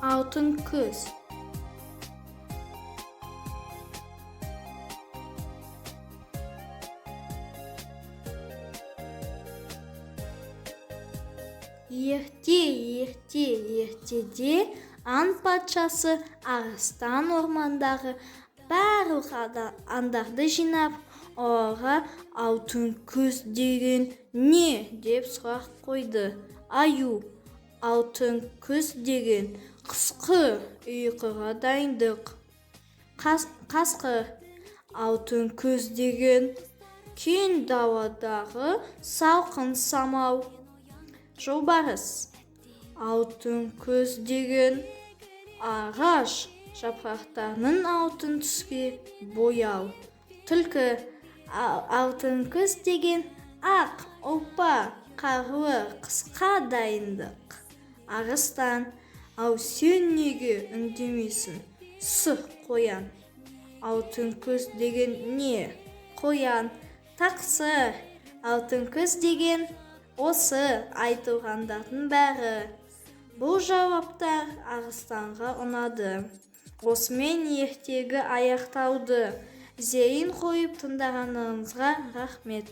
Алтын күз. Ерте, ерте, ертеде аң патшасы Арыстан ормандағы барлық аңдарды жинап, оларға: «Алтын күз деген не?» – деп сұрақ қойды. Аю: «Алтын күз деген – қысқы ұйқыға дайындық». Қасқыр: «Алтын күз деген – кең даладағы салқын самал». Жолбарыс: «Алтын күз деген – ағаш жапырақтарының алтын түске бояу». Түлкі: «Алтын күз деген – ақ ұлпа қарлы қысқа дайындық». Арыстан: «Ал сен неге үндемейсің?» С Қоян: «Алтын күз деген не?» Қоян: «Тақсыр, алтын күз деген – осы айтылғандардың бәрі». Бұл жауаптар Арыстанға ұнады. Осымен ертегі аяқталды. Зейін қойып тыңдағаныңызға рахмет.